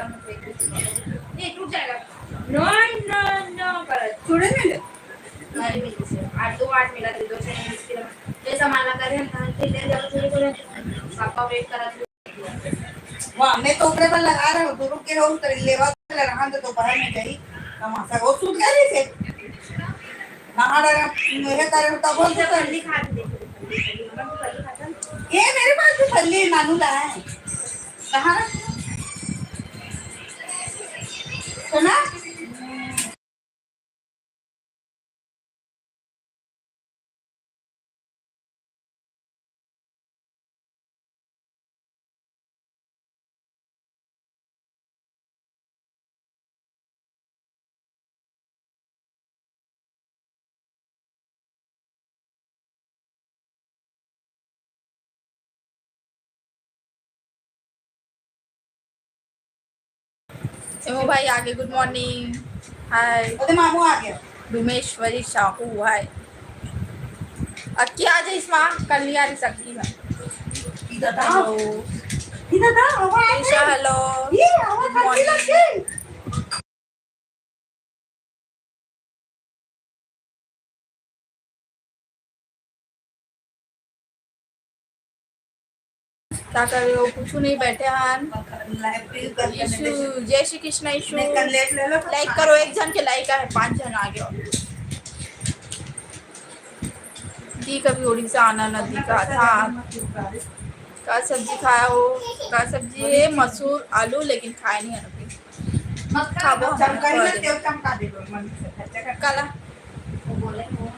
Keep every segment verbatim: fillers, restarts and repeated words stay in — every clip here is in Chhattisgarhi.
ये टूट जाएगा। नो, नो, नो, गलत। थोड़े मिले। नहीं मिले से। आठ, दो आठ मिला थे, दो छह मिला थे। ये सामान ला करे हम, हम खेलने जाओ, थोड़े, थोड़े। पापा वेट करा थे। वाह, मैं तो ऊपरे बर लगा रहे हो, तो रुक के रहो, तो लेवा ले रहा, तो दोपहर में गई, तमाशा, वो सूत गए थे। नहा रहे, मुझे तारे उठा बोल के कर। ये मेरे पास भी फल्ली नानू ला है। कहाँ रख? सुना? हेमू भाई आगे, गुड मॉर्निंग, हाय। ओदे मामू आ गया। डुमेश्वरी साहू, हाय। अक्की आ जाइस माँ, कल नहीं आ रही सकती है। इधर आओ। हेलो। इधर आओ, आवाज ईशा, हेलो। ये आवाज गुड मॉर्निंग। क्या कर रहे हो? कुछ नहीं, बैठे हैं। ईशु, जय श्री कृष्णा ईशु। लाइक करो, एक जन के लाइक आए, पांच जन आ गए। दी कभी उड़ीसा आना ना दिखा था। का सब्जी खाया हो? का सब्जी है? मसूर, आलू, लेकिन खाए नहीं है अभी। मत खा, खाबो हम चमका ही ना, तेल चमका दे दो, मन से खर्चा कर। काला। वो बोले, वो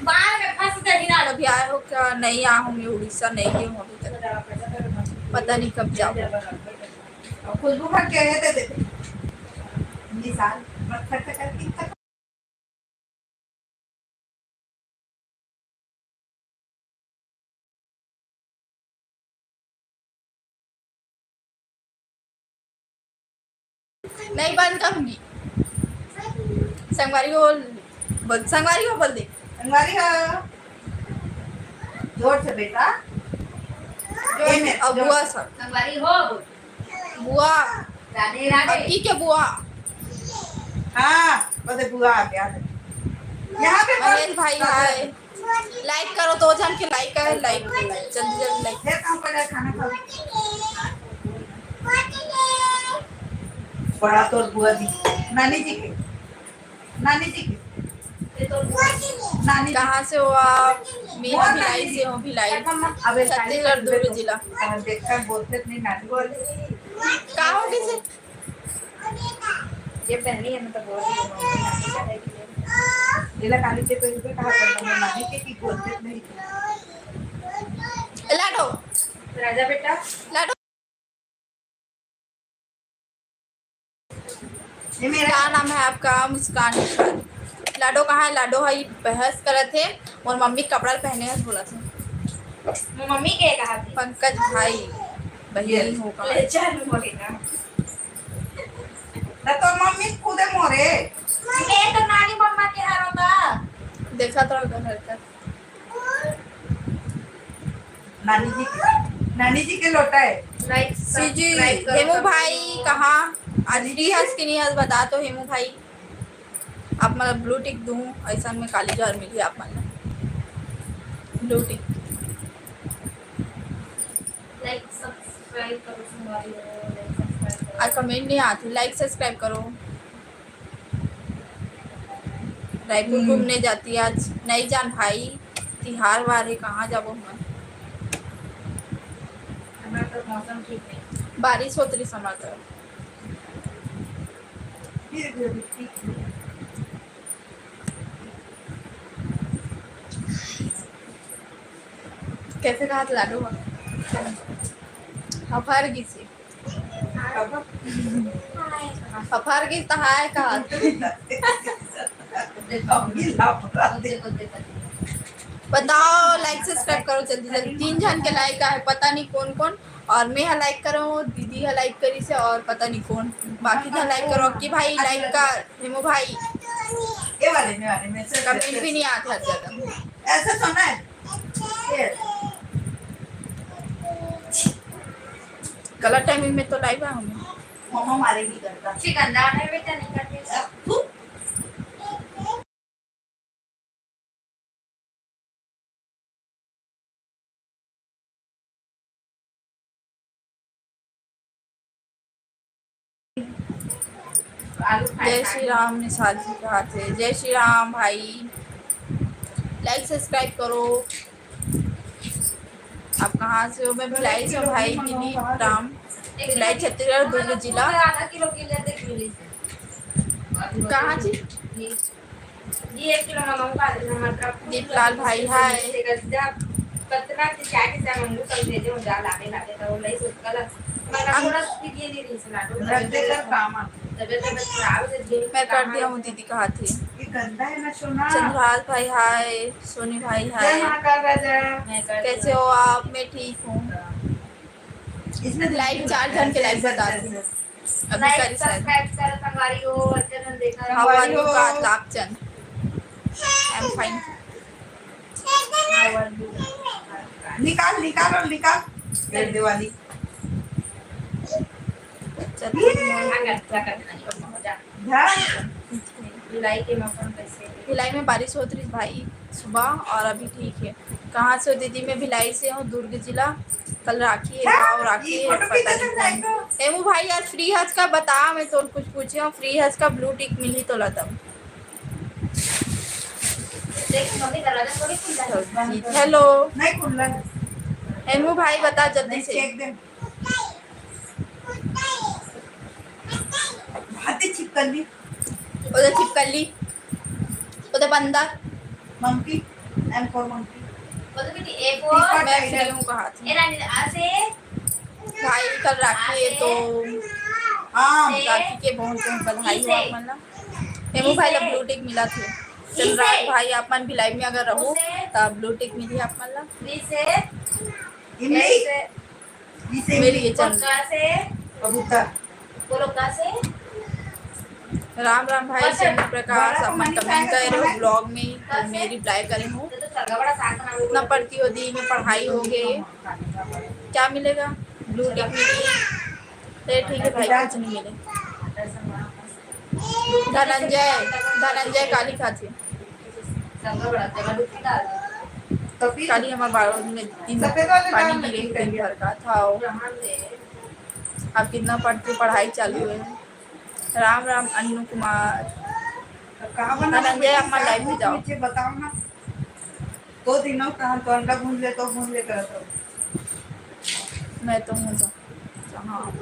बाहर में फंस गई ना। अभी आए हो क्या? नहीं आए होंगे, उड़ीसा नहीं गए हों अभी तक। पता नहीं कब जाओ। खुशबू भर के है, दे दे। निशान, मत खर्चा करके नहीं बंद करूंगी। संगवारी हो बोल, संगवारी हो बोल दे। संगवारी हो। जोर से बेटा। जोर से, अब बुआ सब। संगवारी हो बोल। बुआ। राधे राधे। अक्की के बुआ। हाँ, बोले बुआ आ गया। यहाँ पे महेश भाई, हाय। लाइक करो, दो जन के लाइक है, लाइक, जल्दी जल्दी लाइक। फिर कहाँ पर है खाना खाओ? बड़ा तोर बुआ जी, नानी जी के, नानी जी के। ये तो बुआ जी, नानी जी। कहाँ से हो आप? मैं भिलाई से हूँ, भिलाई। अबे छत्तीसगढ़ दुर्ग जिला। देखकर बोलते नहीं नानी बोल। कहाँ हो किसे? ये पहनी है, मतलब, बहुत ही रोमांटिक है। ये ला काली से कोई भी कहा करता है, मामी के की गोद में नहीं। लाडो। राजा बेटा। लाडो। ये मेरा क्या नाम है आपका? मुस्कान निषाद। लाडो कहाँ है? लाडो है, बहस करत है। मोर मम्मी कपड़ा पहने है, बोला था। मोर मम्मी के कहा थे? पंकज भाई, बहिनी ये होगा। ले चल, बोले ना। त तोर मम्मी खुदे मोरे। मैं तो नानी मम्मा के हारो था। देखा तो अगर हरकत। नानी जी के, नानी जी के लोटा है। लाइक, सीजी, सब्सक्राइब करो, हेमू कमेंट भाई, करो। कहाँ? आज नानी जी फ्री हस के कि नहीं हस, बता तो हेमू भाई। आप मतलब ब्लू टिक दूँ, ऐसा में काली जहर मिली आप मतलब। Blue tick. लाइक, सब्सक्राइब करो, संगवारी हो, लाइक, सब्सक्राइब करो। आज कमेंट नहीं आती, लाइक, सब्सक्राइब करो। रायपुर हम्म। घूमने जाती आज, नहीं जान भाई, तिहार वार है, कहाँ जाबो हम? हमारा तो मौसम ठीक नहीं। बारिश होत रही हमार तरफ। फिर भी अभी ठीक नहीं। कैसे कहा था लाडो? हफर गिसी। हफर गिस त हाय कहा। बताओ, लाइक सब्सक्राइब करो जल्दी जल्दी। तीन जन के लाइक आए, पता नहीं कौन कौन। और मैं हा लाइक करो, दीदी हा लाइक करी से, और पता नहीं कौन बाकी था लाइक करो। अक्की भाई लाइक कर, हेमू भाई। ये वाले में, वाले में से कमेंट भी नहीं आता ज्यादा। ऐसा सुना है। ये। गलत टाइमिंग में तो लाइव आऊंगी। मम्मा मारेगी करता। सिकंदर है बेटा, नहीं करते। अब तू जय श्री राम निशाद जी कहा थे। जय श्री राम भाई, लाइक सब्सक्राइब करो। आप कहाँ से हो? मैं भिलाई से हूँ भाई, गिनी राम, भिलाई छत्तीसगढ़, दुर्ग जिला। आधा किलो के लिए देख लीजिए। कहाँ जी? ये एक किलो मंगाऊंगा, आज मैं मटर दीपलाल भाई, हाय। पतना के क्या के क्या मंगू, सब भेजे हो जा, लागे लागे तो नहीं सोच कल। मगर हम थोड़ा सी ये नहीं रही से लाडो। रख दे कर काम आ। तबीयत, तबीयत खराब है, दिन मैं कर दिया हूँ दीदी, कहा थी। ये गंदा है ना सोना। चंद्रहास भाई, हाय। सोनी भाई, जय हाय। महाकाल राजा। मैं कर कैसे दिया। हो आप? मैं ठीक हूँ। इसमें लाइव चार जन के लाइव बता दो। अभी लाइक, करी शायद। सब्सक्राइब कर, संगवारी हो, अच्छा जन देखा। How are you, संगवारी हो। कात लाभ चंद? I am fine। How are you? निकाल, निकाल और निकाल। फिर दिवाली। चल, ये। जा। भिलाई के मौसम कैसे है? भिलाई में बारिश होत रही भाई सुबह, और अभी ठीक है। कहाँ से हो दीदी? मैं भिलाई से हूँ, दुर्ग जिला। कल राखी है, हाँ, गाँव राखी ये है, फोटो पता खींचा नहीं था कौन। हेमू भाई, आज फ्री हस का बता, मैं तो कुछ पूछे हूँ, फ्री हस का ब्लू टिक मिली तो लता। देख, मम्मी दरवाजा थोड़ी खुलता है। हेलो। नहीं खुलना है। हेमू भाई, बता जल्दी नहीं, से। चेक दे। हाथे छिपकली। ओदे छिपकली। ओदे बंदर। Monkey, M for monkey। बोलो बेटी, A for मैं फ्री हूँ कहा थी। ए रानी, आ से। भाई, कल राखी है तो हाँ। से। राखी के बहुत बहुत बधाई हो आप मन ला। हेमू भाई ला ब्लू टिक मिला थे। चंद्राज भाई, आप मन भी लाइव में अगर रहो तो ब्लू टिक मिली आप मन ला। B से। इमली। A से। इसे मिल गई चंद। कौन से? कबूतर। बोलो, कहाँ से? राम राम भाई, अच्छा, सोनू प्रकाश, बड़ा अपन कमेंट करे रहो ब्लॉग में, तो मैं रिप्लाई करे हूँ। तो, तो सरगा बड़ा साग बना लो। इतना पढ़ती हो दी, मैं पढ़ाई हो गई, क्या मिलेगा? ब्लू टिक मिली। अरे ठीक है भाई, कुछ नहीं मिले। धनंजय, धनंजय काली खाती। काली हमारे बालों में दिन पानी गिरे, दिन भर का था। आप कितना पढ़ते, पढ़ाई चालू है। राम राम अन्नू कुमार। धनंजय, आप लाइव में जाओ। बताओ ना। दो दिनों का हम तो अंडा भून ले, तो भून ले करत हो। मैं तो हूँ जा। हाँ।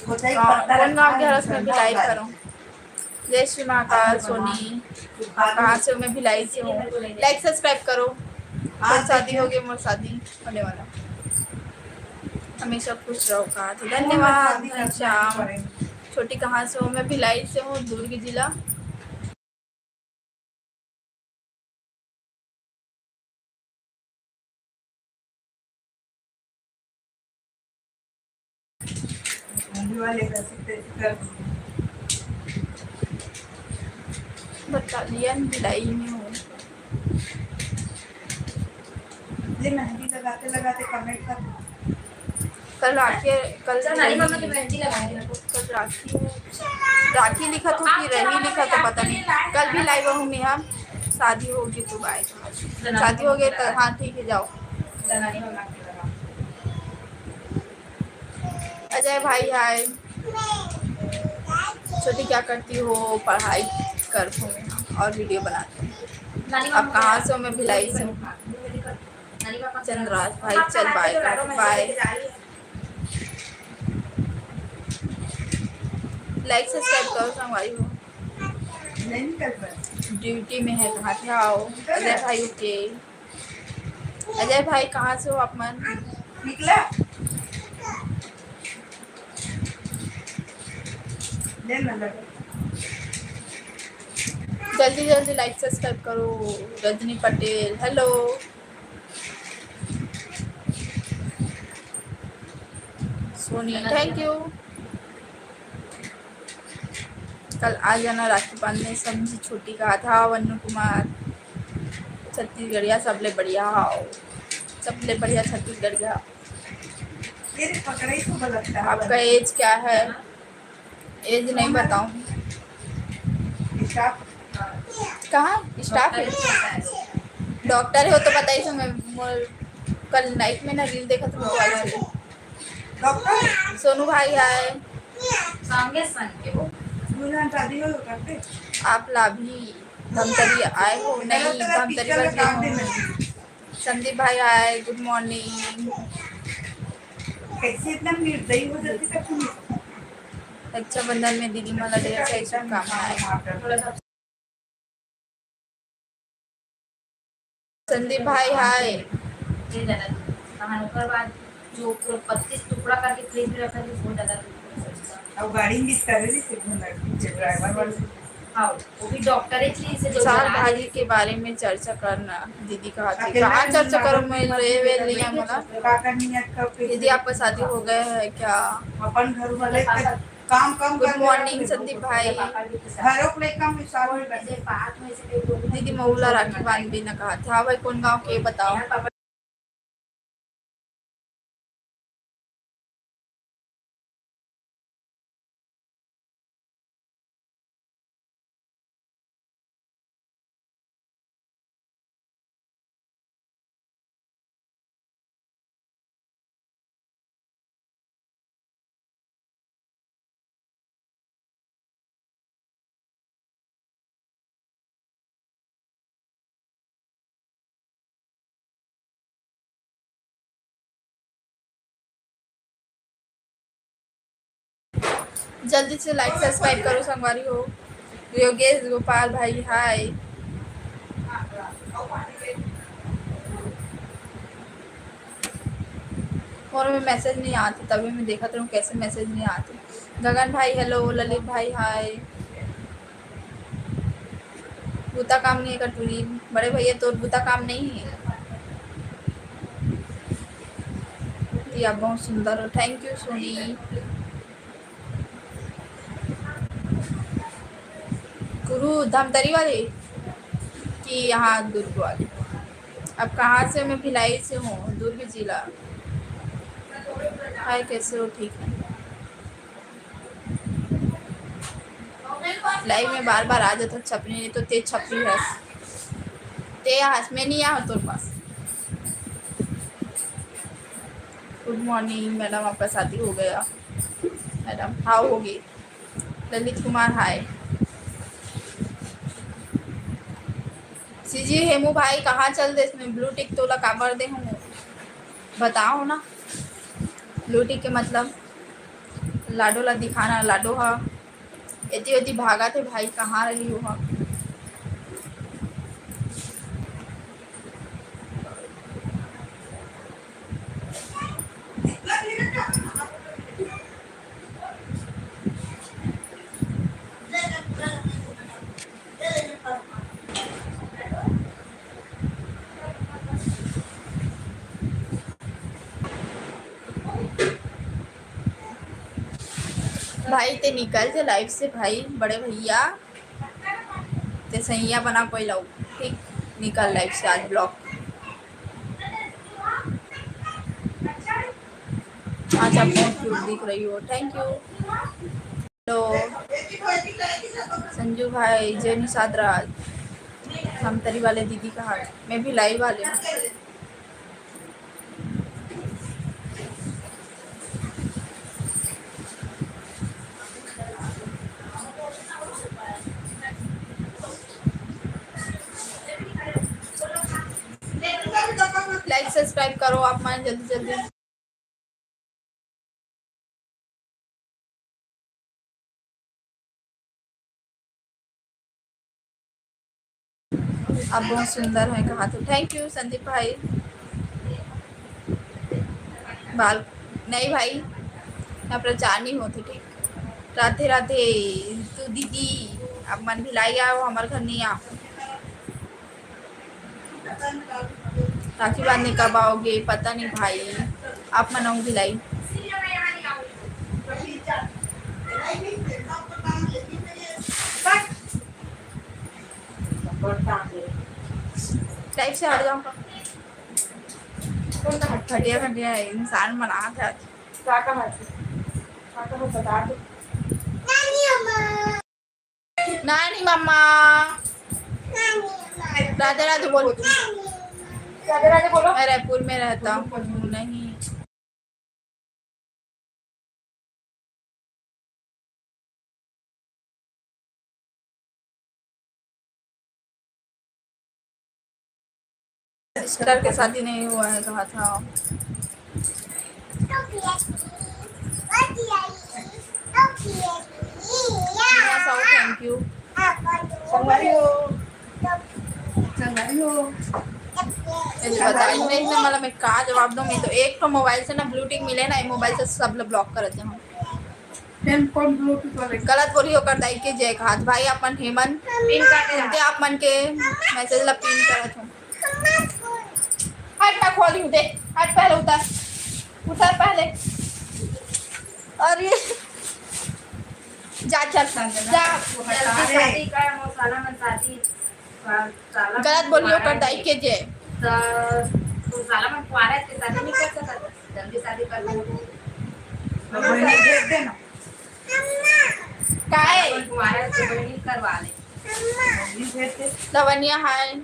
कौन गाँव के हरस में भी लाइव करो? जय श्री महाकाल सोनी। कहाँ से हो? मैं भिलाई से हूँ। लाइक सब्सक्राइब करो। मोर शादी हो गई, मोर शादी होने वाला। हमेशा खुश रहो। कहाँ थे? धन्यवाद घनश्याम। छोटी कहाँ से हो? मैं भिलाई से हूँ, दुर्ग जिला। बटालियन भिलाई में हूँ। ये मेहंदी लगाते लगाते कमेंट कर। कल राखी, कल चल, नानी मम्मा की मेहंदी लगा दे। कल राखी है। राखी लिखा तो कि रही लिखा तो पता नहीं। कल भी लाइव हूँ मैं, हम शादी होगी तो बाय। शादी हो गई तो हाँ, ठीक है, जाओ। अजय भाई, हाय। छोटी, क्या करती हो? पढ़ाई करती हूँ और वीडियो बनाती हूँ। आप कहाँ से हो? मैं भिलाई से हूँ। चंद्राज भाई, चल बाय कर, बाय। लाइक सब्सक्राइब करो संगवारी हो। ड्यूटी में है, कहाँ थे? आओ अजय भाई। ओके। अजय भाई, कहाँ से हो आप मन? निकला। जल्दी जल्दी लाइक सब्सक्राइब करो। Rajni Patel, hello. Soni, thank you. कल आ जाना राखी बांधने, समझी छोटी का था, वन्नू कुमार, छत्तीसगढ़िया, सबले बढ़िया हाव, सबले बढ़िया छत्तीसगढ़िया। आपका एज क्या है? एज नहीं बताऊँ। कहाँ स्टाफ है? डॉक्टर हो तो बताई। मैं कल नाइट में ना रील देखा था मोबाइल से। डॉक्टर सोनू भाई है। संगे संग के वो दुल्हन शादी हो करते। आप लाभी धमतरी आए हो? नहीं, धमतरी बस गए हो। संदीप भाई, हाय, गुड मॉर्निंग। कैसे इतना निर्दयी हो जाती है। रक्षाबंधन में दीदी मला ढेर सारी शुभकामनाएं। संदीप भाई, हाय। जो पूरा पच्चीस टुकड़ा करके फ्रिज में रखा, बहुत ज्यादा। अब गाड़ी में कर रही थी, ड्राइवर वाले। हाँ, वो भी डॉक्टर ही थी, इसे जो चार भाई के बारे में चर्चा करना, दीदी कहा थी। कहाँ चर्चा करो, मैं ये वे लिया मला। दीदी, आपका शादी हो गया है क्या? अपन घर वाले काम कम। गुड मॉर्निंग संदीप भाई। घरों को लेकर विशाल में बैठे। दीदी, मऊला राखी बांध भी ना कहा था। हाँ भाई, कौन गाँव के बताओ? जल्दी से लाइक सब्सक्राइब करो संगवारी हो। योगेश गोपाल भाई, हाय। और में मैसेज नहीं आते, तभी मैं देखा था कैसे मैसेज नहीं आते। गगन भाई, हेलो। ललित भाई, हाय। बूता काम नहीं है कटोरी। बड़े भैया, तोर बूता काम नहीं है। आप बहुत सुंदर हो। Thank you Soni. गुरु धमतरी वाले कि यहाँ दुर्ग वाले? अब कहाँ से? मैं भिलाई से हूँ, दुर्ग जिला। हाय, कैसे हो? ठीक है। लाइव में बार बार आ जाता छपरी, नहीं तो तेज छपरी हस। ते हस, मैं नहीं आ तोर पास। गुड मॉर्निंग मैडम, आपका शादी हो गया? मैडम, हाँ, हो गई। ललित कुमार, हाय। सीजी हेमू भाई, कहाँ चल देस में ब्लू टिक तोला काबर दे हूँ, बताओ ना। ब्लू टिक के मतलब लाडो ला दिखाना, लाडो हा एती ओती भागत हे भाई, कहाँ रही वो हा? भाई ते निकल जा लाइव से भाई, बड़े भैया। ते सैया बना कोई लाओ, ठीक? निकल लाइव से आज ब्लॉग। आज आप बहुत क्यूट दिख रही हो, थैंक यू। हेलो संजू भाई, जय निषाद राज, धमतरी वाले दीदी कहा, मैं भी लाइव वाले हूँ। लाइक सब्सक्राइब करो आप मन जल्दी जल्दी। आप बहुत सुंदर है, कहा तो। थैंक यू संदीप भाई। बाल नहीं भाई, यहाँ प्रचार नहीं होते, ठीक। राधे राधे। तू दीदी, आप मन भिलाई आओ, हमारे घर नहीं आओ। राखी बांधने कब आओगे? पता नहीं भाई, आप मन आओ भिलाई। लाइफ से हट जाऊंगा। कौन सा हट-, घटिया घटिया है, इंसान मना था। का कहा थी? का कहा बता दो। नानी मम्मा। राधे राधे बोल। राधे राधे बोलो। मैं रायपुर में रहता हूँ। नहीं। सिस्टर के शादी नहीं हुआ है, कहा था। Thank you. संगवारी हो, संगवारी हो। ये बताइए, मैं इसमें मतलब मैं का जवाब दूँ? मैं तो एक तो मोबाइल से ना ब्लू टिक मिले ना, ये मोबाइल से सब लोग ब्लॉक कर देते हैं। फिर कौन ब्लूटूथ वाले? गलत बोली ओकर दाई के जय घात। भाई, अपन हेमंत पिन कर दे। आप मन के मैसेज ला पिन करत हूँ। हट, मैं खोली हूँ, देख, हट, पहले उतर, उतर पहले। और ये जा, चल, जा। जल्दी शादी कर, मोर साला मन शादी। गलत बोली ओकर दाई के जय। त तू साला मन कुआरा के शादी नहीं कर सकत, जल्दी शादी कर ले। बहिनी भेज देना। काहे? कुआरा के बहिनी करवा ले। बहिनी भेज दे। लवनिया हाय।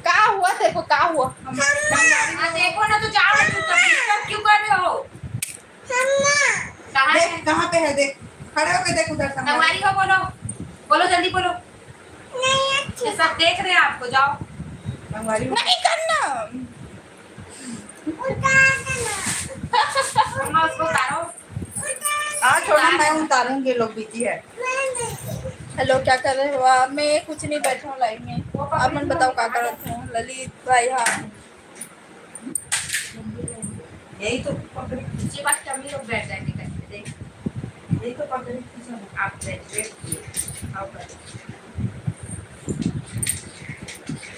का हुआ तेरे को, का हुआ? हम, हम आ, देखो ना, तो जाओ ना, चुपचाप डिस्टर्ब क्यों कर रहे हो? कहाँ देख, है? कहाँ पे है? देख, खड़े होके देख उधर, संगवारी। संगवारी हो, बोलो, बोलो, जल्दी बोलो। नहीं, अच्छी ये सब देख रहे हैं आपको, जाओ। संगवारी हो। नहीं करना। उतार देना। अम्मा, उसको उतारो। आ, छोड़ो, मैं उतारूंगी, लोग बिजी है। नहीं, नहीं। हेलो, क्या कर रहे हो आप? मैं कुछ नहीं, बैठा हूँ लाइव में। आप मन बताओ, क्या करत हो? ललित भाई, हाँ। यही तो पकड़ी। नीचे बात कमी लोग बैठ जाएंगे करके, देख। यही तो पकड़ी थी सब। आप बैठ, बैठ, आओ बैठ।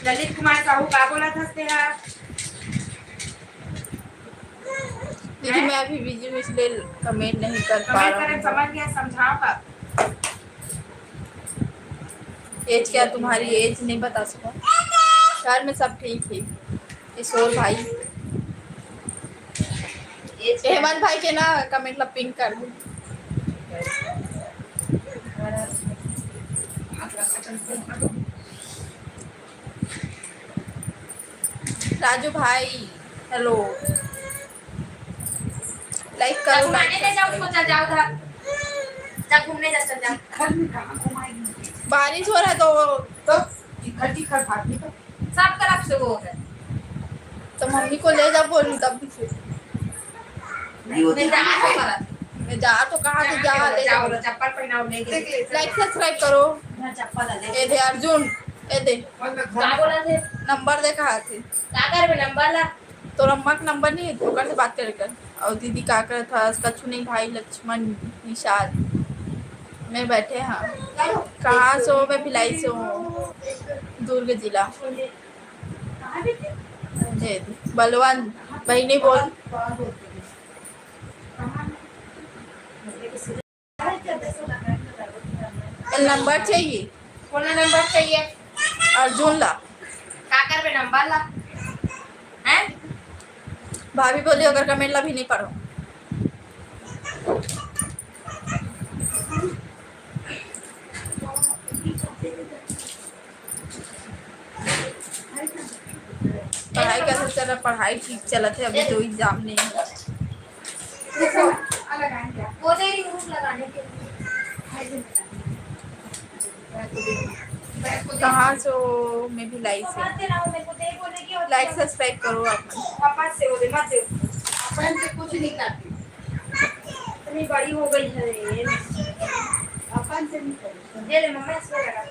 ललित कुमार साहू का बोला था तेरा? दीदी, मैं अभी बिजी हूँ, इसलिए कमेंट नहीं कर पा कमेंट रहा करें, हूँ। समझ गया, समझाओ का? एज क्या तुम्हारी? एज नहीं बता सका। घर में सब ठीक है। किशोर भाई, एज क्या? हेमंत भाई के ना कमेंट ला पिन कर दो। राजू भाई, हेलो। लाइक करो, घुमाने ले जाओ उसको, चल जाओ उधर। चल घूमने जा, चल जाओ। घर में कहाँ घुमाएगी? बारिश हो रहा है तो, तो चिखल चिखल भागी तो। सब तरफ से वो है। तो मम्मी को ले जा बोलूँ तब भी फिर। नहीं, वो ले जा, तो करा। मैं जा तो कहाँ से जा, ले जा। चप्पल पहनाओ, ले के। लाइक सब्सक्राइब करो। इधर चप्पल है, ले। ए दे अर्जुन, ए दे। क्या बोला थे? नंबर दे कहा थे? क्या कर बे, नंबर ला। तोर अम्मा के नंबर नहीं है, ओकर से बात करे कर। और दीदी का करत हस? कछु नहीं भाई लक्ष्मण निषाद में बैठे हैं। कहाँ से हो? मैं भिलाई से हूँ, दुर्ग जिला। दे दे। बलवंत, बहिनी बोल। नंबर चाहिए। कौन नंबर चाहिए? अर्जुन ला। का करबे नंबर ला? हैं? भाभी बोली, अगर कमेंट ला भी नहीं पढ़ो। पढ़ाई कैसे चल रहा? पढ़ाई ठीक चलत है, अभी तो एग्जाम नहीं है। वो दे रही हूँ लगाने के लिए। कहाँ से हो? मैं भी लाइव से। लाइक सब्सक्राइब करो आप। अपन से कुछ नहीं करती। इतनी बड़ी हो गई है ये। अपन से नहीं करती। दे ले मम्मा, इसमें लगा।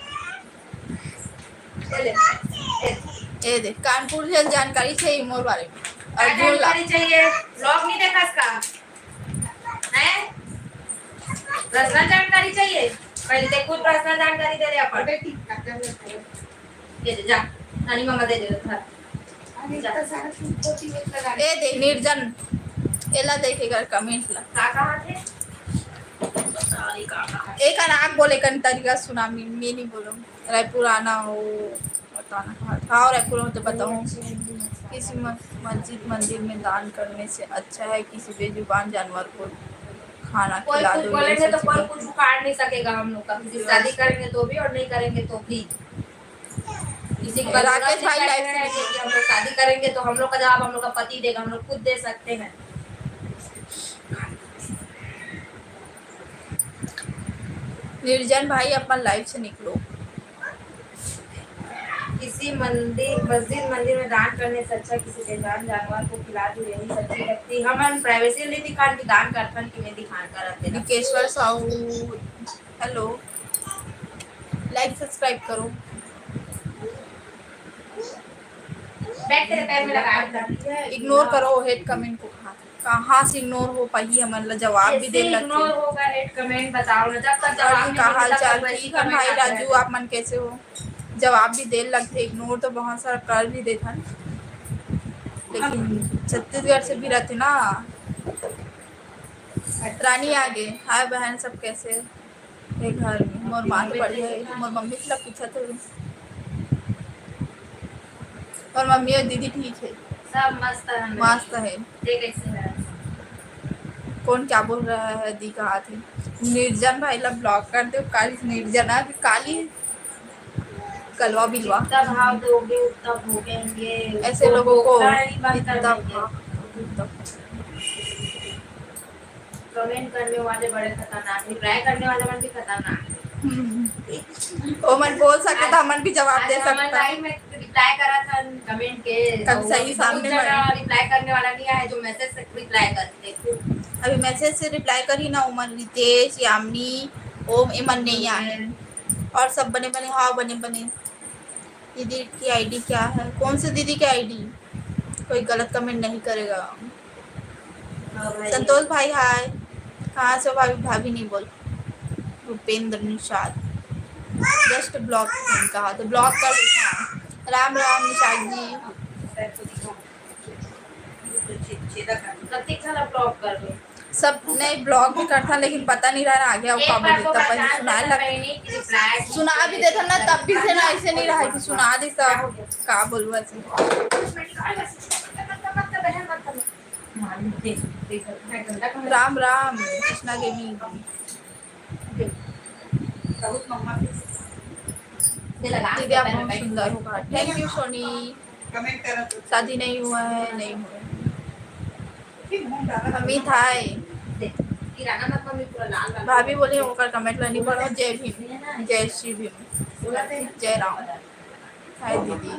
ए दे, कानपुर से जानकारी चाहिए मोर बारे में। और जानकारी चाहिए, vlog नहीं देखा इसका? हैं? पर्सनल जानकारी चाहिए? पहले ते खुद पर्सनल जानकारी दे दे अपन। ये दे, जा। नानी मम्मा दे दे, धर। ए दे, निर्जन। एला देखे कर कमेंट ला। का कहा थे? एक अनाक बोले कन तरीका सुना, मैं, मैं नहीं बोलूँ। रायपुर आना हो, बताना कहाँ था। और रायपुर हो तो बताऊँ। किसी म-, मस्जिद मंदिर में दान करने से अच्छा है किसी बेजुबान जानवर को खाना कोई खिला कुछ दो, ये बोलेंगे तो सच कोई है। कुछ उखाड़ नहीं सकेगा हम लोग का, किसी शादी करेंगे तो भी और नहीं करेंगे तो भी। किसी की बात राकेश भाई, live से कि हम लोग शादी करेंगे तो हम लोग का जवाब हम लोग का पति देगा, हम लोग खुद दे सकते हैं। निर्जन भाई, अपन live से निकलो। किसी मंदिर, मस्जिद मंदिर में दान करने से अच्छा किसी बेजान जानवर को खिला दो, यही सच्ची भक्ति। हमन privacy नहीं दिखान कि दान करथन कि नहीं दिखान करत हे। विकेश्वर साहू, hello, like subscribe करो। बैठ तेरे पैर में लगा। Ignore करो hate comment को। कहाँ से ignore हो पाही, हमन ला जवाब भी दे लगथे। Ignore होगा hate comment, बताओ ना, जब तक जवाब नहीं मिलेगा, तब तक वैसे ही comment आते रहेंगे। और हाय राजू, आप मन कैसे हो? जवाब भी दे लगथे, ignore तो बहुत सारा कर भी देथन, लेकिन छत्तीसगढ़ से भी रहथे ना। रानी आगे, हाय बहन, सब कैसे? ए घर में मोर माँ तो बढ़िया है, मोर मम्मी से पूछा तो। मोर मम्मी और दीदी ठीक है। सब मस्त है। मस्त है। ये कैसे है? कौन क्या बोल रहा है? दी कहा थी निर्जन भाई ला block कर दो, काली निर्जना की काली कलवा बिलवा। जितना भाव दोगे उतना भोगेंगे। ऐसे लोगों को इतना भाव, उतना। Comment करने वाले बड़े खतरनाक, reply करने वाले मन भी खतरनाक। हम्म। ओमन बोल सकते तो हमन भी जवाब दे सकते। Live में reply करा था comment के, कब सही सामने में reply करने वाला नहीं आया जो message से reply करते। अभी message से reply करी ना, ओमन रितेश, यामिनी, ओम, एमन नहीं आए। और सब बने बने, हाँ, बने बने। दीदी की ID क्या है? कौन से दीदी की ID? कोई गलत comment नहीं करेगा। हाँ भाई। संतोष भाई, हाय। कहाँ से हो भाभी? भाभी नहीं बोल। भूपेंद्र निषाद। Just block नहीं कहा, तो block कर देता हूँ। राम राम निषाद जी। कत्ती सारा block कर दो। सब नहीं, block भी करता, लेकिन पता नहीं रहा आगे अब का बोले, तब पहले सुनाए लग, सुना भी देता ना, तब भी से ना, ऐसे नहीं रहा कि सुना दे सब, का बोलूँ ऐसे। राम राम कृष्णा गेमिंग। दीदी, आप बहुत सुंदर हो। Thank you Soni. शादी नहीं हुआ है, नहीं हुआ है। अमित, हाय। भाभी बोली, ओकर comment ला नहीं पढ़ो। जय भीम, जय श्री भीम, जय राम। हाय दीदी,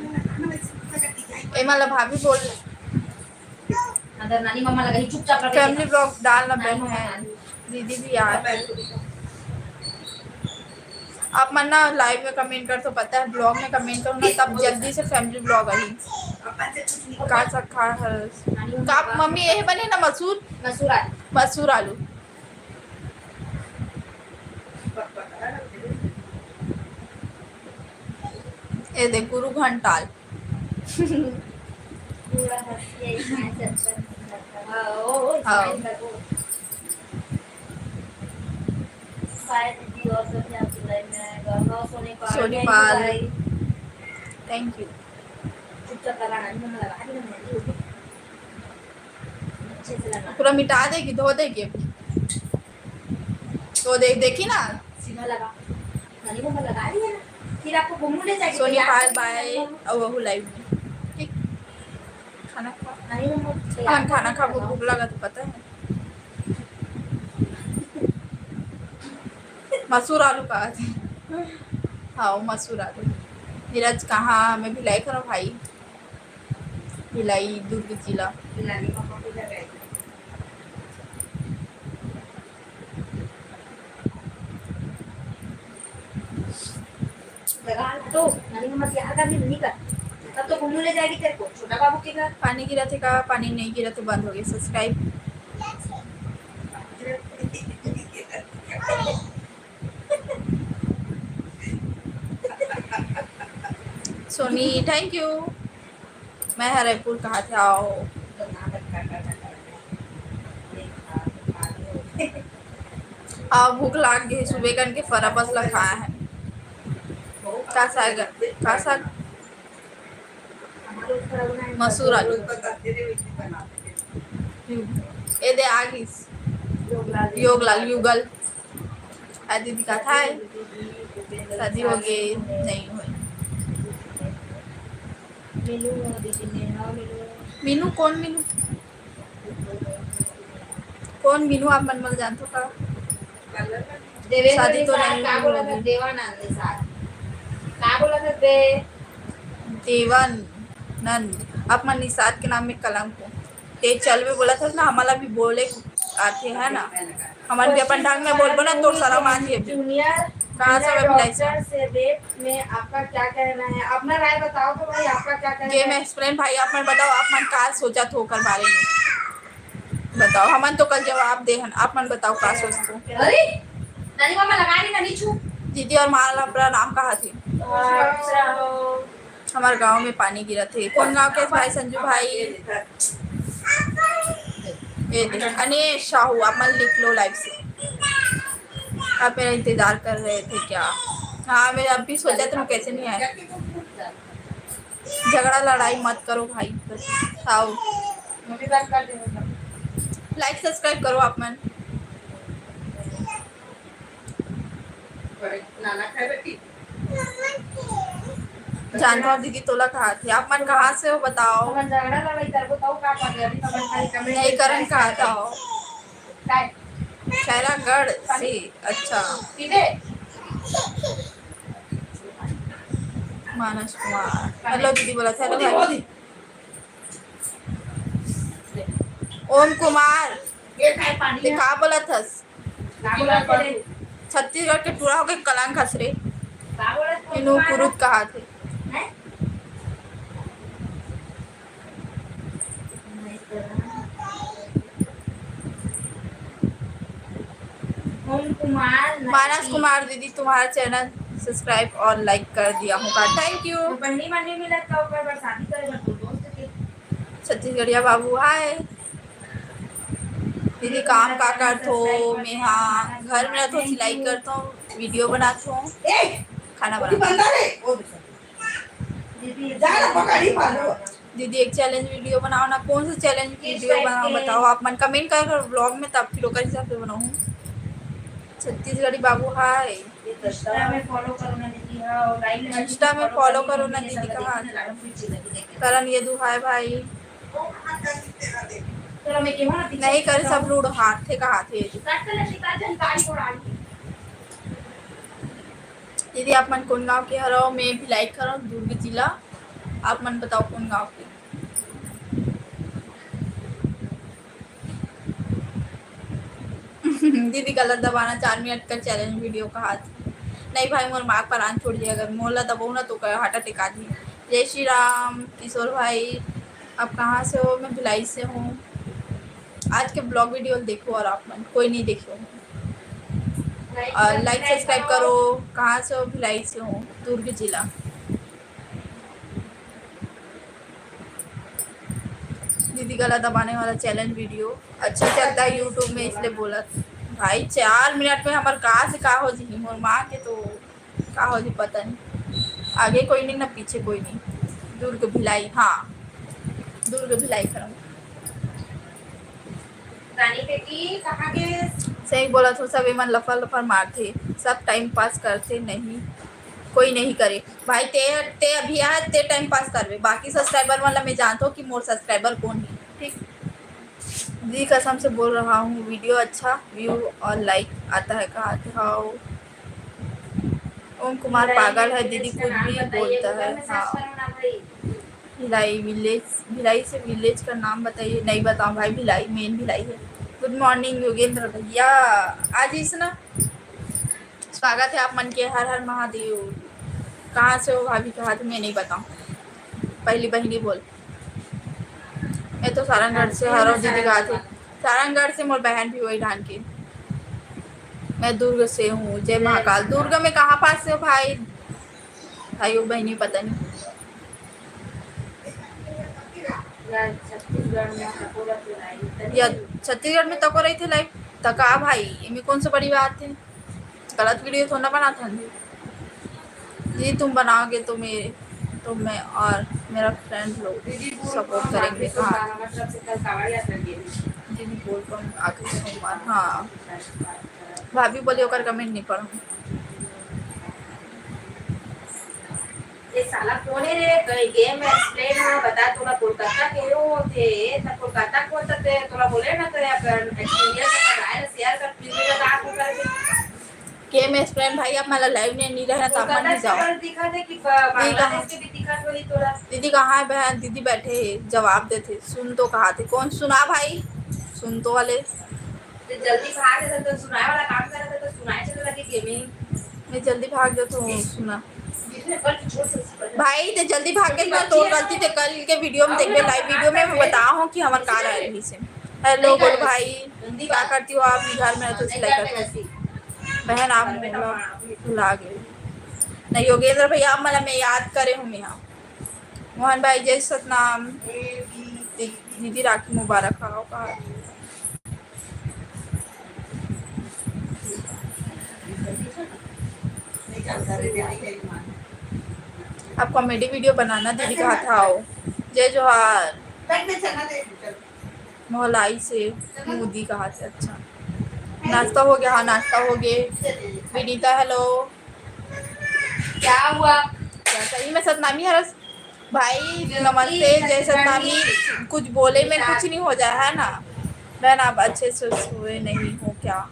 एमा ला भाभी बोल। अगर नानी मम्मा लगा ही चुपचाप रखे। Family vlog डालना बहन। दीदी भी यार। आप मन ना live में comment कर तो पता है, vlog में comment करो ना, तब जल्दी से family vlog आई। का सा खा हस? का मम्मी, यही बने ना मसूर? मसूर आलू। मसूर आलू। ये देख गुरु घंटाल। पूरा हंसी है, smile करता है। हाँ, ओ, ओ, हाँ। Smile कर, ओ। Hi दीदी, और सब क्या चल रहा है? मैं सोनी पाल, सोनी पाल। Thank you भाई। Thank you। चुपचाप लगा, नहीं, मैं लगा, नहीं, मैं नहीं। अच्छे से लगा। पूरा मिटा देगी, धो देगी अभी। तो दे-, देखी ना। सीधा लगा। नानी मम्मा लगा रही है ना। फिर आपको घुमू ले जाके सोनी तैयार पाल, करके bye। अब वहू live में। ठीक। खाना खा। नानी मम्मा तैयार हमन खाना करके खाबो, लगाओ। भूख लगा तो पता है। मसूर आलू का आज। हाँ, वो मसूर आलू। नीरज कहाँ? मैं भिलाई करो भाई। भिलाई, दुर्ग जिला। लगा तो, नानी मम्मा से यहाँ का भी नहीं कर। तब तो घूमने ले जाएगी तेरे को, छोटा बाबू के घर। पानी गिरा थे का? पानी नहीं गिरा तो बंद हो गया। Subscribe। Soni, thank you। मैं हरयपुर कहा थे, आओ। आओ, भूख लाग गे, सुबह कन के फरा बस ला खाया है। का साग, का साग? मसूर आलू। ये दे आ गिस। योगलाल, युगल। आ दीदी का था है? शादी हो गई, नहीं हुई। मीनू, कौन मीनू? कौन मीनू आप मन मग जानथो का? देवेंद्र शादी तो निषाद नहीं का बोला था? देवानंद निषाद का बोला था? दे देवन नंद, आप मन निषाद के नाम में कलंक हो। ते चल में बोला था ना, हमला भी बोले आते है ना, हमन भी अपन ढंग में बोलबो ना, तो शरम आती है। जूनियर कहाँ से? मैं भिलाई से। डॉक्टर से रेप में आपका क्या कहना है? अपना राय बताओ तो भाई, आपका क्या कहना है? गेम एक्सप्लेन भाई, आप मन बताओ, आप मन का सोचत हो ओकर बारे में बताओ। हमन तो कल जवाब दे हन, आप मन बताओ का सोचते हो? अरे नानी मामा लगा रही ना, नहीं छू। दीदी और माँ ला प्रणाम कहा थी। हमारे गांव में पानी गिरा थे। कौन गांव के भाई? संजू भाई। ये देख, अनिश साहू, आप मन लिख लो लाइव से। आप मेरा इंतजार कर रहे थे क्या? हाँ, मैं अब भी सोचा था, कैसे नहीं आया। झगड़ा लड़ाई मत करो भाई। आओ। लाइक सब्सक्राइब करो आप मन। नाना खाए बेटी। जानथव दीदी तोला कहा थे, आप मन कहाँ से हो बताओ? हमन झगड़ा लड़ाई करबो तब का करबे? अभी तो हमन खाली कमेंट नहीं करन कहा था। काय? खैरागढ़ से। अच्छा। सीधे। मानस कुमार। हेलो दीदी बोला था, हेलो भाई। ओम कुमार। ये खाए पानी ये है। का बोलत हस? का बोलत हस? छत्तीसगढ़ के टूरा होके कलंक हस रे। का बोलत हस? इनु कुमार? कुरुत कहा थे। हैं? ओम कुमार मानस नायकी। कुमार दीदी, तुम्हारा चैनल सब्सक्राइब और लाइक कर दिया हूँ का। Thank you। तो बहनी मन नहीं मिलत का ओकर बर शादी करे बर तो दोस्त के। छत्तीसगढ़िया बाबू, हाय। दीदी, काम का करथो? मेहा घर में रथो, सिलाई करथो, वीडियो बनाथो, खाना बनाथो। दीदी, एक चैलेंज वीडियो बनाओ ना। कौन सा चैलेंज वीडियो बनाओ, बताओ आप मन। कमेंट कर, कर ब्लॉग में, तब फिर ओकर हिसाब से बनाऊँ। छत्तीसगढ़ी बाबू, हाय। इंस्टा में फॉलो करो ना दीदी, हाँ, और लाइव में इंस्टा में फॉलो करो ना दीदी, कहा करण यदु, हाय भाई। नहीं करे, सब लूडो हाथ थे, कहा थे। दीदी, आप मन कौन गांव के हरो? मैं भिलाई के हरो, दुर्ग जिला। आप मन बताओ कौन गांव के? दीदी, गलत दबाना, चार मिनट का चैलेंज वीडियो कहा थे। नहीं भाई, मोर माँ परान छोड़ दिया, अगर मोला दबाऊ ना तो हार्ट अटैक आ जाए। जय श्री राम किशोर भाई, आप कहाँ से हो? मैं भिलाई से हूँ। आज के ब्लॉग वीडियो देखो और आप मन कोई नहीं देखो और लाइक सब्सक्राइब करो। कहाँ से हो? भिलाई से हूँ, दुर्ग जिला। दीदी, गला दबाने वाला चैलेंज वीडियो अच्छा चलता है YouTube में, इसलिए बोला। भाई, चार मिनट में हमार कहाँ से कहाँ हो जी, मोर माँ के तो का हो जी, पता नहीं। आगे कोई नहीं ना पीछे कोई नहीं। दुर्ग भिलाई, हाँ, दुर्ग भिलाई करम। रानी बेटी, कहाँ गे? सही बोला तो सब एमन लफर लफर मारथे, सब टाइम पास करथे, नहीं कोई नहीं करे। भाई, ते, ते अभी आ, ते टाइम पास करबे, बाकी सब्सक्राइबर वाला मैं जानता हूँ कि मोर सब्सक्राइबर कौन है, ठीक? जी, कसम से बोल रहा हूँ, वीडियो अच्छा व्यू और लाइक आता है, कहा थे? हाँ, ओम कुमार पागल है दीदी, कुछ भी बोलता है। हाँ, भिलाई विलेज, भिलाई से विलेज का नाम बताइए। नहीं बताऊँ भाई, भिलाई, मेन भिलाई है। गुड मॉर्निंग योगेंद्र भैया, आ जाइस ना। स्वागत है आप मन के, हर हर महादेव। कहाँ से हो भाभी, कहा थे? मैं नहीं बताऊँ, पहली बहनी बोल। मैं तो सारंगढ़ से हरो दीदी, कहा थे? सारंगढ़ से मोर बहन भी वही ढान के। मैं दुर्ग से हूँ। जय महाकाल। दुर्ग में कहाँ पास से हो भाई? भाई, वो बहनी पता नहीं। या छत्तीसगढ़ में तको रहिथे लाइव। या छत्तीसगढ़ में तको रहिथे लाइव, त का भाई, एमे कौन सा बड़ी बात है? गलत वीडियो थोड़ा ना बनात हन जी। जी, तुम बनाओगे तो मेरे तो मैं और मेरा फ्रेंड लोग सपोर्ट करेंगे। कहाँ? दीदी बोल कौन आखिरी सोमवार? हाँ, भाभी बोली ओकर कमेंट नहीं पढ़ूँ। ये साला कौन है रे? कहीं गेम एक्सप्लेन ना बता, तोला कोलकाता के हो थे, त कोलकाता को त ते तोला बोले ना, तो यार एक्सपीरियंस अपन राय शेयर कर, फिर भी बता को करके। गेम एक्सप्लेन भाई, आप मला लाइव में नहीं रहना, तो अपन भी जाओ। दिखा थे कि बांग्लादेश के भी दिखा तो ही तोला। दीदी कहाँ है बहन? दीदी बैठे हैं, जवाब देते। सुन तो कहा थे, कौन सुना भाई? सुन तो वाले। तो जल्दी भाग, तो सुनाए वाला काम कर रहा था, तो सुनाए चले लगे गेमिंग। मैं जल्दी भाग जाता हूँ, सुना। भाई, ते जल्दी भाग के ना, तो गलती ते कल के वीडियो में देखबे, लाइव वीडियो में मैं बताओ हूँ कि हमर का रहा है से। हेलो, गुड भाई, क्या करती हो आप? घर में तो सिलाई करती हूँ। बहन, आप मोला भुला गए। नहीं, योगेंद्र भैया, आप मला मैं याद करे हूँ मैं। मोहन भाई, जय सतनाम। दीदी, राखी मुबारक हो का। आप कॉमेडी वीडियो बनाना दीदी, कहा था आओ। जय जोहार। मोहलाई से मोदी कहा थे। अच्छा, नाश्ता हो गया? हाँ, नाश्ता हो गए। विनीता, हेलो। क्या हुआ? क्या सही में सतनामी हरस? भाई नमस्ते, जय सतनामी। कुछ बोले में कुछ नहीं हो जाए है ना बहन? आप अच्छे से सोए नहीं हो क्या?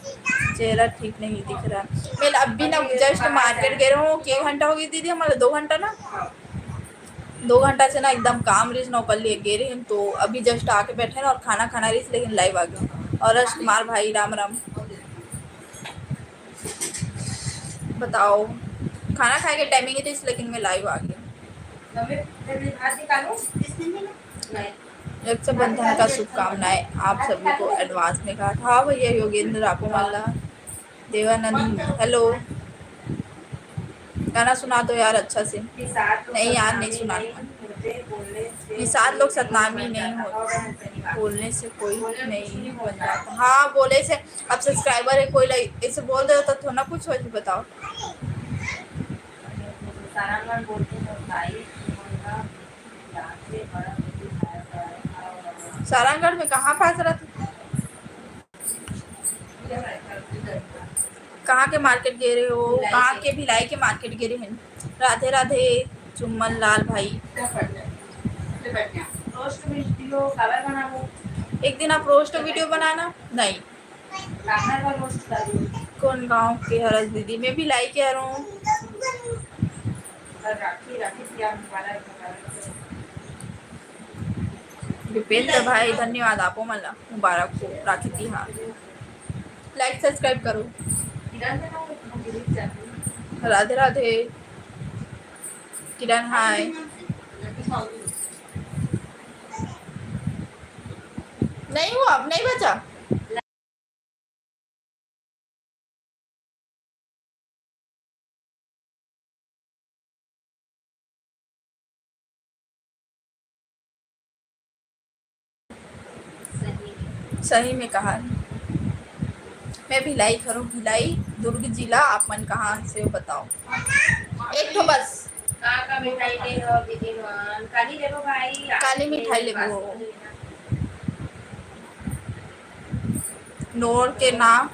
चेहरा ठीक नहीं दिख रहा। मैं अभी ना जस्ट मार्केट गए रहूँ। के घंटा हो गई दीदी? हमारा दो घंटा ना, दो घंटा से ना एकदम काम रिस नौकर लिए गए रहे हैं, तो अभी जस्ट आके बैठे हैं और खाना खाना रिस, लेकिन लाइव आ गया। और राज कुमार भाई, राम राम। बताओ, खाना खाए के टाइमिंग ही थी, लेकिन मैं लाइव आ गया। मम्मी, फिर भी भात निकालो। नहीं। रक्षाबंधन का शुभकामनाएं आप सभी को एडवांस में कहा था। हाँ भैया योगेंद्र, आपको मन ला। देवानंद, हेलो। गाना सुना दो यार अच्छा से। नहीं यार, नहीं सुना। निषाद लोग सतनामी नहीं हो, बोलने से कोई नहीं बन जाता। हाँ, बोले से अब सब्सक्राइबर है कोई लाइक ऐसे बोल दे तो थोड़ा ना कुछ हो जाए, बताओ। सारंगढ़ में कहाँ पास रहते? कहाँ के मार्केट गे रहे हो? कहाँ के? भिलाई के मार्केट गे रहे हैं। राधे राधे चुम्मन लाल भाई। रोस्ट वीडियो काबर बनाबो? एक दिन आप रोस्ट वीडियो बनाना। नहीं। काबर का रोस्ट करूँ? कौन गांव के हरस दीदी? मैं भिलाई के हरहूँ। राखी, राखी तिहार मुबारक, मुबारक। विपेंद्र भाई, धन्यवाद, आपो मन ला मुबारक हो राखी तिहार। लाइक सब्सक्राइब करो। राधे राधे। किरण, हाय। नहीं हुआ, अब नहीं बचा। सही में कहा। मैं भिलाई करूँ, भिलाई दुर्ग जिला। आप मन कहाँ से हो बताओ? एक ठो बस। का का मिठाई ले हो दीदी मन? काली लेबो भाई, काली मिठाई लेबो। नोर के नाम,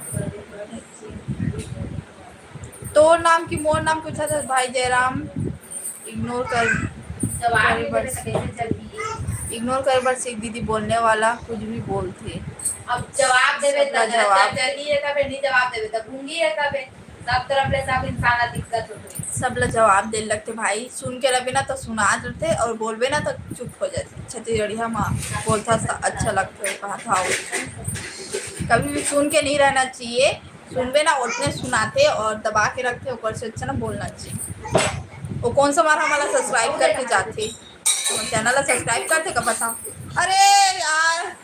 तोर नाम कि मोर नाम पूछा था भाई जयराम। इग्नोर कर, जवाब करे बर, इग्नोर करे बर सीख दीदी, बोलने वाला कुछ भी बोलथे। अब जवाब देवे त जवाब। जल्दी है तबे, नहीं जवाब देवे त गूंगी है तबे। सब तरफ ले सब इंसान ला दिक्कत होथे। सब ला जवाब दे लगथे भाई, सुन के रहिबे ना तो सुना जथे और बोलबे ना तो चुप हो जथे। छत्तीसगढ़िया मा बोलथा त अच्छा लगथे, कहा था। कभी भी सुन के नहीं रहना चाहिए, सुनबे ना उतने सुनाथे और दबा के रखथे, ओकर से अच्छा ना बोलना चाहिए। वो कौन सा मारा हमारा सब्सक्राइब करके जाथे, चैनल ला सब्सक्राइब करथे का पता। अरे यार।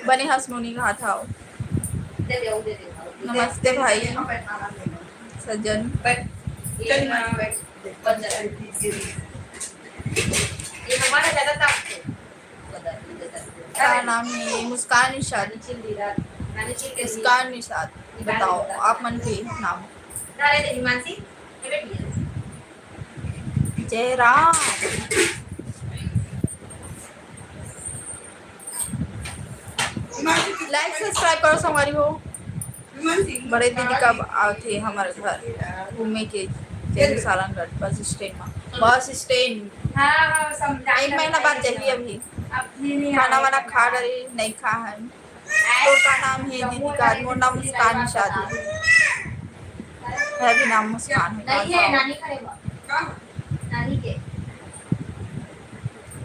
बने हस नोनी घात हाव। नमस्ते भाई सज्जन। का नाम है? मुस्कान इरशाद। मुस्कान निषाद, बताओ आप मन के नाम। जय राम। Like subscribe करो संगवारी हो। बड़े दीदी कब आथे हमर घर घूमे के? जय सारंगढ़ बस स्टैंड में। Bus stand. एक महीना बाद जाही अभी। खाना वाना खा डरे, नहीं खा है। तो का नाम है दीदी का? मोर नाम मुस्कान निषाद है। है भी नाम मुस्कान है।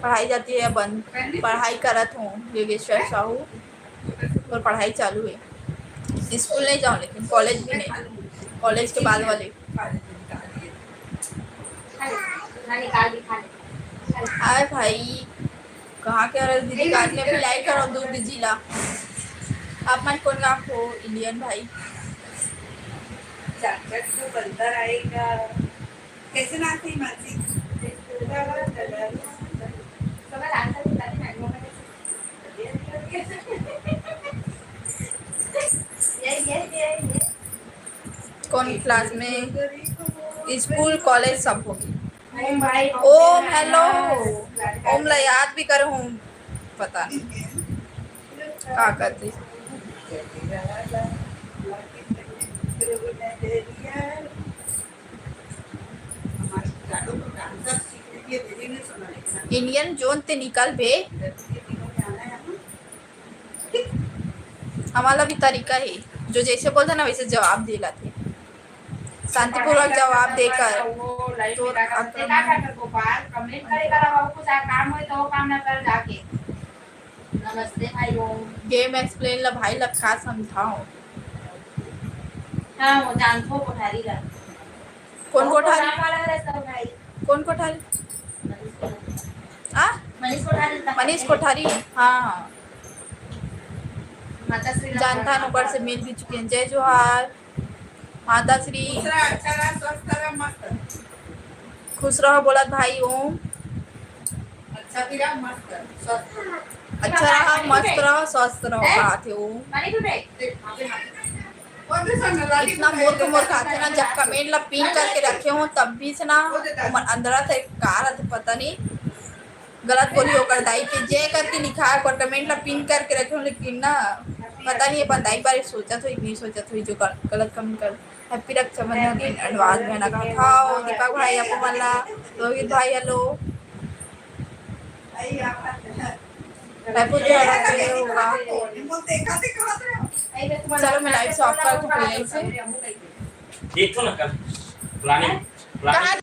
पढ़ाई जाती है बंद, पढ़ाई करत हूँ योगेश्वर साहू। और पढ़ाई चालू है। स्कूल नहीं जाओ, लेकिन कॉलेज भी नहीं, कॉलेज के बाद वाले। हाय भाई, कहाँ के रहे दीदी? काट ले, अभी लाइक करो दू दीदी ला। आप मन कौन गाँव हो इंडियन भाई? कैसे नाम थी मानसी? कौन क्लास में? स्कूल कॉलेज सब हो गई। ओम, हेलो। ओम ला याद भी करहूँ, पता नहीं का करती। इंडियन जोन ते निकल बे। हमारा भी तरीका है, जो जैसे बोलते ना वैसे जवाब दे लाते। शांतिपूर्वक जवाब देकर। तो गोपाल कमेंट करेगा, कुछ काम हो तो वो काम ना कर जाके। नमस्ते भाई। गेम एक्सप्लेन ला भाई ला का समझाओ। हाँ, वो जानथो कोठारी ला। कौन कोठारी? नाम वाला है सब भाई। कौन कोठारी? आ? मनीष कोठारी। मनीष कोठारी, हाँ। माता श्री जानता हूँ, ऊपर से मिल भी चुके हैं। जय जोहार। माता श्री। दूसरा अच्छा रहा, स्वस्थ रहा, मस्त। खुश रहो बोलत भाई ओम। अच्छा भी रहा, मस्त रहा, स्वस्थ रहा। अच्छा रहा, मस्त रहो, स्वस्थ रहो, कहा थे ओम। इतना मूर्ख मूर्ख आथे ना, जब कमेंट ला पिन करके रखे हो तब भी से ना, ओमन अंदर से का रहथे पता नहीं। गलत बोली ओकर दाई के, जे करके लिखा है, ओकर कमेंट ला पिन करके रखे हो, लेकिन ना पता नहीं अपन दाई बारे सोचत होही कि नहीं सोचत होही, जो गल-, गलत कमेंट कर। हैप्पी रक्षाबंधन इन एडवांस बहना का था। दीपक भाई, आपको मन ला, रोहित भाई, हेलो। हैप्पी रक्षाबंधन होगा। चलो, मैं लाइव से ऑफ कर दूं पहले से। देखो ना कल प्लानिंग, प्लानिंग। कहाँ